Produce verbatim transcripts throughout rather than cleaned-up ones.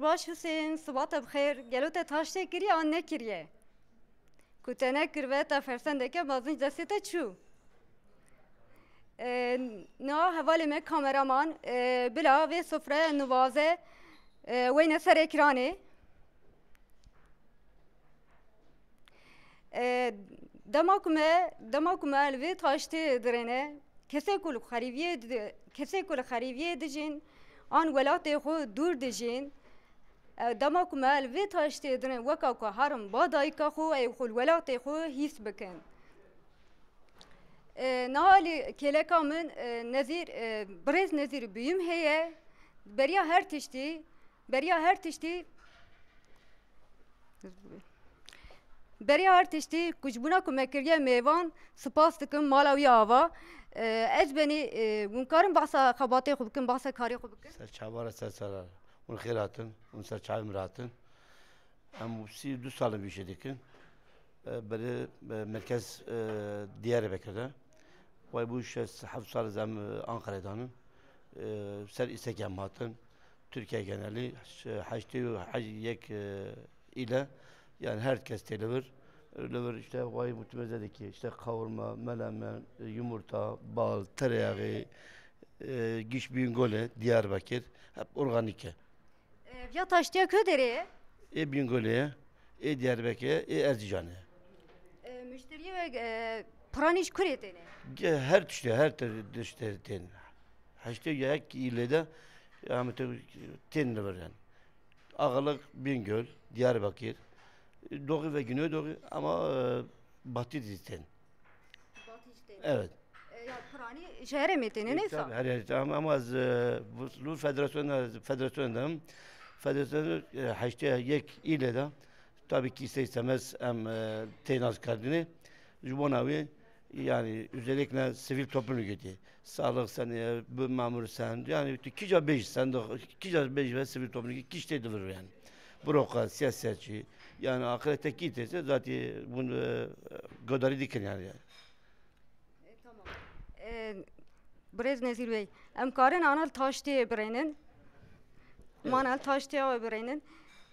Baş Husên, siba te bi xêr. Gelo te taştê kiriye an nekiriye? Ku te nekiribe, te fersendeke mezin ji destê te çû. E, niha hevalê me kameraman, e, bila vê sofreya nivaze, e, weyne ser ekranê. E, dema ku me, dema ku me li vê taştê dirêne, kesê ku li xerîbiyê di-, kesê ku li xerîbiyê dijîn, an welatê xwe dûr dijîn, e, dema ku me li vê taştê dirên, weka ku herin ba dayika xwe, ê xwe li welatê xwe hîs bikin. E, niha li kêleka min, e, Nezîr, e, birêz Nezîr Biyûm heye. Beriya her tiştî, beriya her tiştî, beriya her tiştî ku ji bona ku me kiriye mêvan, spas dikim, mala wî ava. E, ez benî, e, hûn karin behsa xebatê xwe bikin, behsa karê xwe bikin? Ser çava re, ser çava re. Hûn xêr hatin, hûn ser çavê min re hatin. Em sî û du sal in vî işê dikin. E, berê, e, merkez, e, Diyarbekir de. Way bû şeş heft sal ez em, e, Ankara'yê danin. E, ser îstekê em hatin. Türkiye genelî, ş-, heştê û yek, e, île, yani her kes tê li vir. Li vir işte way mutmeze dikî, işte kavurma, melemen, yumurta, bal, tereyağı, e, giş Bingöl'e, Diyarbakır, hep organik e. E, viya taştiya ku derê ye? Ê Bingöl'e ye, ê Diyarbakır'e, ê Erzincan'e ye. E, muşteriyê we, e, piranî ji kurê têne? Ge-, her tiştê, her tiştê, tiştê tên. Heştê yek îlê de, ya, me te-, tên li vir yani. Ağırlık Bingöl, Diyarbakır, Doğu ve Güneydoğu ama, e, Batı diziten. Batı işte. Evet. E, ya, piranî ji herêmê têne, e, neyse. Tabii, her yer, ama, ama ez, e, bu, bu federasyonda, federasyonda, federasyonda, e, heştê yek île de, tabii ki ister istemez em, e, têna kardinê. Ji bona wê, yani, özellikle sivil toplum örgütü, sağlık sen, e, bu memur sen, yani, tu kîja bêj sen de, kîja bêj ve sivil toplum örgütü kîş tê divir yani. Büroka, siyasetçi, yani, akre tekî têse, zaten bunu, e, godarî dikin yani. E, tamam. E, Birêz Nezîr Bey, em karin ana li taştê birênin? Em ana li taştê ew birênin.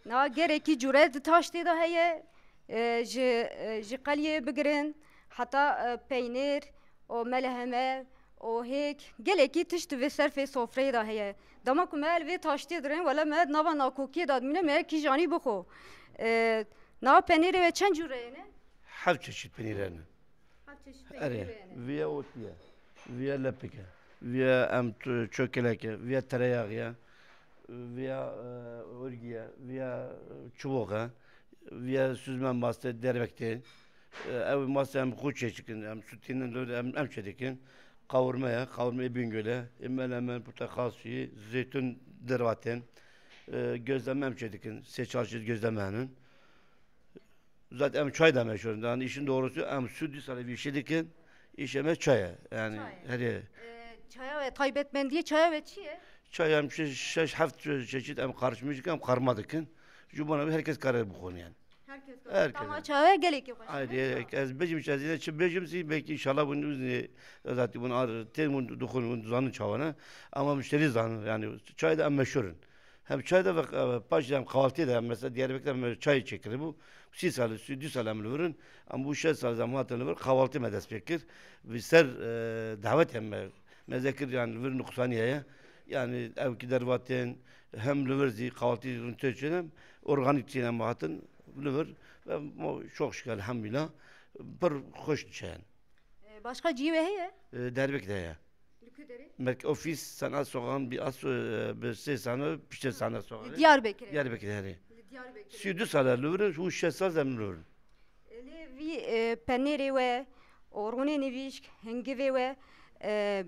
Na gerekî cûre di taştê de heye, e, ji, e, ji qeliyê bigirin, heta, e, peynir û meleheme û hêk, gelekî tişt di vê serfê sofreyê de heye. Dema ku me li vê taştê dirên, wele me nava nakokiyê de dimîne, me kîjanî bixwe. E, na penêrê we çend cûre ye ne? Heft çeşit penîr hene. Heft çeşit peynîrê hene. Erê, viya otî ye, viya lepik e, viya em tu-, çökelek e, viya tereyağı ye, viya, e, örgü ye, viya, e, çubuk e, viya süzme mastê, derbek tê. E, ew mastê em xwe çêçikin, em sütînin, em, em çêdikin. Kavurma ye, kavurma ê Bingöl'e, e, melemen, portakal suyu, zeytun dervatên, e, gözleme em çêdikin, sê çar çeşit gözleme henin. Zaten em çay da meşhur in. Yani işin doğrusu em süt dîsa vî işê dikin. Îşê me çay e. Yani Çay. Herê. E, çaya we taybetmendiyê çaya we çi ye? Çay em şeş, şeş heft çeşit em karışmış dikin, em karma dikin. Ji bona wî herkes kare bixwin yani. Herkes. Herkes. Ama çaya gelekî xweş e. Haydi, ez bêjim, ez yine çi bêjim, sî belki inşallah bunu uzun, zaten bunu ar, ten bunu duxun, bunu zanin çawana. Ama müşteri zanin yani çay da em meşhur in. Hem çay da ve, e, paş hem kahvaltı da, mesela Diyarbakır'da hem çay çekirî bû. Sî sal, sî du sal em li vir in. Em bû şeş sal em hatin li vir, kahvaltı me dest pê kir. Bi ser, e, davet em me, me zekir yani li vir nuqsanî heye. Yani ew ki dervatên hem li vir zî kahvaltı rûn tê çêne, organik çêne me hatin li vir. Ve mo-, çok şükür elhamdülillah. Pir xweş diçe yani. E, başka cî we heye? E, Diyarbakır de heye. Li ku derê? Merkez ofis, Sanat Sokağı'nın bir az, e, bir şey sana, pişte sana sokağı. Diyarbakır. Diyarbakır yani. Li Diyarbakır. Sî du sal li vir in, û şeş sal em li vir in. Lê vî, e, penêrê we, û rûnê nivîşk, hingivê we, e,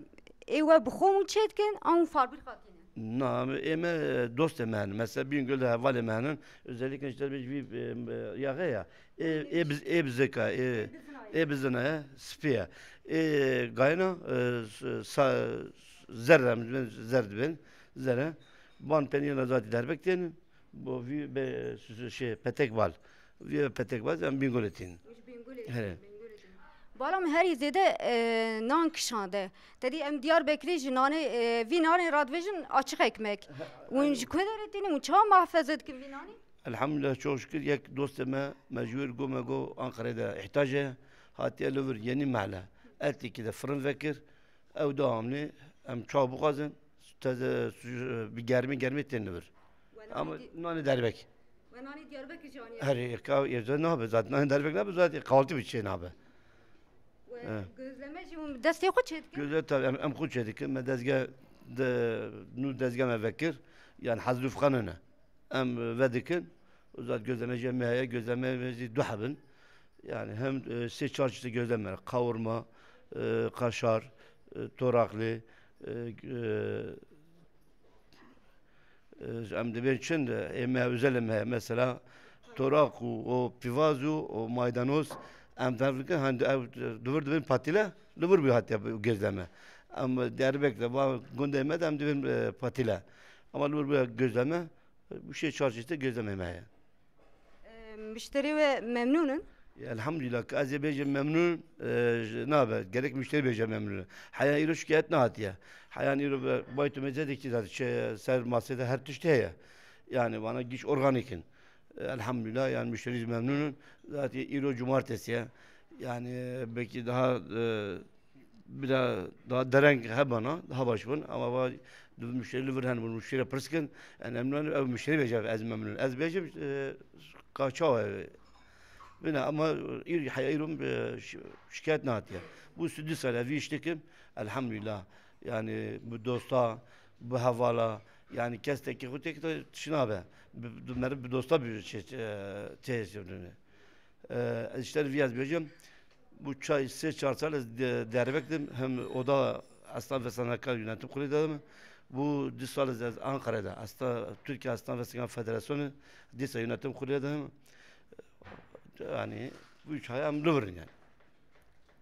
ê we bi xwe hûn çê dikin, an fabrîka tînin? Na, ê me, e, dostê me hene. Mesela Bingöl de hevalê me hene. Özellikle işte bir, bir, e, e, yağı ya. Ê, ê biz-, ê bizika, ê, ê bizina ye, spî ye. Ê gayna, e, s-, sa-, zer em, zer dibên, zere. Ban penî na zatî derbek tênin. Bo vî be, s-, s-, şey, petek bal. Vî petek bal, em Bingolê tînin. Ji Bingolê, Here. Bingolê tînin. Wala min herî zêde, e, nan kişande. Te dî em Diyarbekirê ji nanê, e, vî nanê radibêjin açık ekmek. Hûn ji ku derê tînin? Hûn çawa muhafaza dikin vî nanê? Elhamdulillah, çok şükür, yek dostê me, me ji wir got, me got Ankara'da ihtiyac e, hatiye li vir Yeni Mahalle. Etlikî de firin vekir, ew da hamlê, em çawa bixwazin, teze, bi germê germê tên li vir. Ama nanê derbek. We nanê Diyarbekir jî aniye? Herê, ka, êze nabe, zaten nanê derbek nabe, zaten kahvaltı bir şey nabe. We He. Gözleme jî hûn destê xwe çêdikin? Gözle tabii, em, em xwe çêdikin. Me dezge de, nû dezge me vekir. Yani hazırlıfxane ne. Em vedikin. Uzat gözleme jî me heye, gözleme me jî du hebin. Yani hem, e, sê çar çeşitli gözleme, kavurma, e, kaşar, e, toraklı, e, e, e, em dibên çin de, ê me özel me, mesela torak û o pivaz û o maydanoz, em tevlikin, hani ev dibir dibên patile, li vir bi hatiye gözleme. Em derbek de va gundê me de em dibên, e, patile. Ama li vir bi gözleme, Bu şey çarşısı gözlemem heye. E, müşterî we memnûn in? Ya, elhamdülillah, ki ez ê bêjim memnûn, e, ji, nabe, gerek müşterî bêje memnûn. Heya îro şikayet nehatiye. Heya îro be-, bayt û mezedekî zaten şey, ser masede her tişt heye. Yani bana giş organik in. E, elhamdülillah, yani müşterî memnûn in. Zaten îro cumartesiye. Yani belki daha, e, Bila daha dereng hebana, daha baş bûn. Ama va du müşterî li vir hen bûn, müşterî pirs kin. En em nan ev müşterî bêje, ez memnûn. Ez bêjim, e, ka çawa, e, bine, ama îr-, heya îro, e, şi-, şikayet nehatiye. Bu sü du sal ev iş dikim. Elhamdülillah. Yani bi dosta, bi hevala, yani kes tekî xwe tek de tişnabe. Bi, bi, meriv bi dosta bir şey, e, tesir dönüyor. E, ez işte viyaz bêjim. Bu çay sê çar sal ez de-, derbek dim, hem oda Esnaf ve Sanatkarlar Yönetim Kurulu dedim. Bu du sal ez, ez Ankara'da, Esna-, Türkiye Esnaf ve Sanatkarlar Federasyonu dîsa yönetim kurulu dedim. Yani bu üç ay em li vir in yani.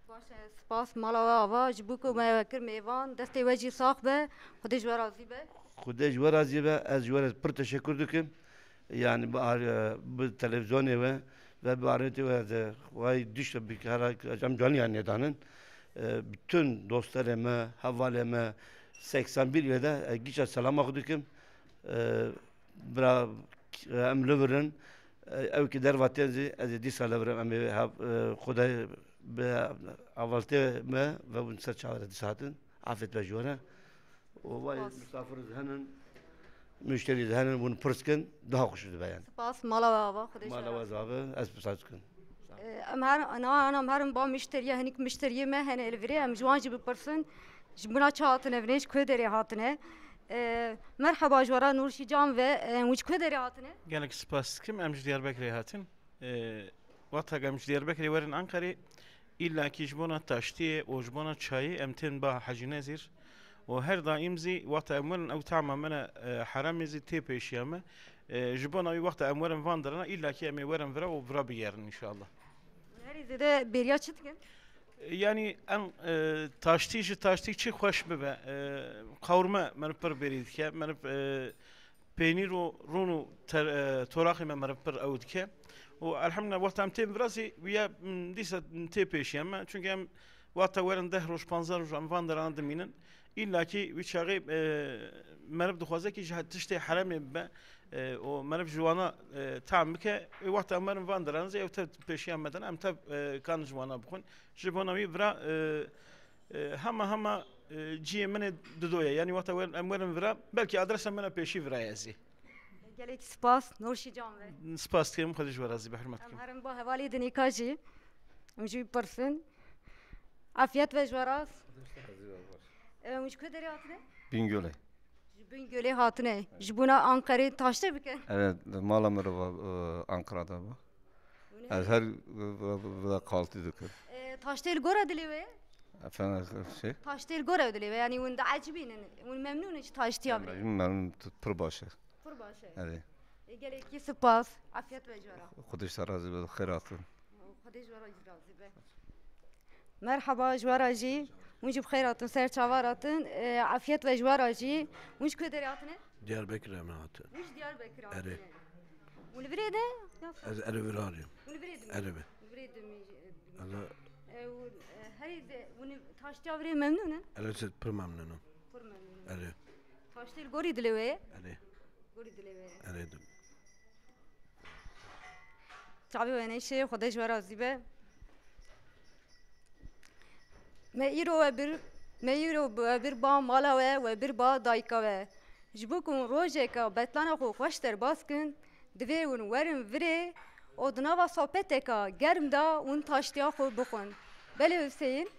Baş e, spas mala we ava, ji bo ku me kir mêvan, destê we jî sax be, Xwedê ji we razî be. Xwedê ji we razî be, ez ji we re pir teşekkür dikim. Yani bi ar-, bi televizyonê we ve bi arêtê we de vay dişte bi kara cem canî yani danin. E, bütün dostlarê me, hevalê me, seksen bir ile de, e, giça selama xwe dikim. E, bira, e, em li vir in. E, ew ki derva tên zî, ez ê dîsa li vir im, em ê hev-, e, Xwedê bi hevaltê me ve bûn ser çawa re dîsa hatin. Afet be ji we re. Û vay Spas. Misafir henin, müşterî henin, hûn pirs kin, daha xweş dibe yani. Spas, mala we ava, Xwedê ji we razî. Mala we ava, ez pirs dikim. Ee, em her, na, em herin ba müşteriye, hinik müşteriyê me hene li virê, em ji wan jî bipirsin, ji bona çi hatine vinê, ji ku derê hatine. Ee, merheba ji we re Nurşî Can ve, e, hûn ji ku derê hatine? Gelek spas dikim, em ji Diyarbekirê hatin. E, wexta em ji Diyarbekirê werin Ankarê, îlla kî ji bona taştiyê û ji bona çayê em tên ba Hecî Nezîr. Û her daîm zî wexta em werin ew tama me ne, e, heremê zî tê pêşiya me. E, ji bona wî wexta em werin van derana, îlla kî em ê werin vira û vira bigerin înşallah. Herî zêde bêriya çi dikin? E, yanî em, e, taştî ji taştî çi xweş bibe. E, qawrme meriv pir bêrî dike. Meriv, e, Peynîr û rûn û ter-, e, toraxê me meriv pir ew dike. Û elhamdülillah, wexta em tên virazî, wiya, m, dîsa tê pêşiya me. Çunke em wexta werin deh roj, panzdeh roj em van derana dimînin. Îlla kî wî çaxê, e, meriv dixwaze kî ji he-, tiştê heremê bibe, e, û meriv ji wana, e, tam bike. Ê wexta em werin van derana zî ew tev pêşiya me dene, em tev, e, kan ji wana bixwin. Ji bona wî vira, e, E, hema hema, e, ciyê min ê dido ye. Yanî wexta wer-, em werin vira, belkî adresa min e pêşî vira ye zî. Gelek spas, Nurşî Can ve. Spas dikim, Xwedê ji we razî be, hurmet dikim. Em herin ba hevalê dinêka jî. Em jî pirsin. Afiyet ve ji we re. E, hûn ji ku derê hatine? Bingölê. Ji Bingölê hatine. Ji bona Ankarê taştê bike? Evet, mala min re va, e, Ankara'da va. Hûn Ez her, her, v-, v-, v-, v-, kaltî dikim. E, taştê li gora dilê we? Efendim, şey? Taştê li gora dilê we, yanî hûn diecibînin, hûn memnûn in ji taştiya Em, vê? Memnûn, pir baş e. Pir baş e. Evet. E, gelekî spas, afiyet ve ji we re. Xwedê ji te razî be, xêr hatin. Xwedê ji we re jî razî be. Merhaba, ji we re jî. Hûn jî bi xêr hatin, ser çava hatin. E, afiyet ve ji we re jî. Hûn ji ku derê hatine? Diyarbekirê me hatin. Hûn ji Diyarbekirê hatine. Erê. Hûn li virê de? Ez erê virarîm. Hûn li virê dimînin? Erê be. Li virê dimî-, Ela. E, û, Hûn taştiya virê memnûn in? Erê, ez pir memnûn im. Pir memnûn in. Erê. Taştê li gorî dilê wê ye? Erê. Gorî dilê wê ye. Erê, dil. Çavê we neyşê, Xwedê ji we razî be. Me îro we bir, me îro we bir ba mala we, we bir ba dayika we. Ji bo ku hûn rojeka betlana xwe xweş derbas kin, divê hûn werin virê û di nava sohbeteka germ de hûn taştiya xwe bixwin. Belê Huseyîn?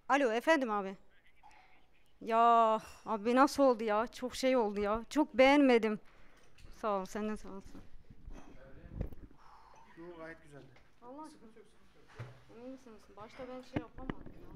Alo, efendim abi. Ya abi, nasıl oldu ya? Çok şey oldu ya. Çok beğenmedim. Sağ ol, sen de sağ olsun. Bu gayet güzeldi. Allah aşkına. Emin misiniz? Başta ben şey yapamadım ya.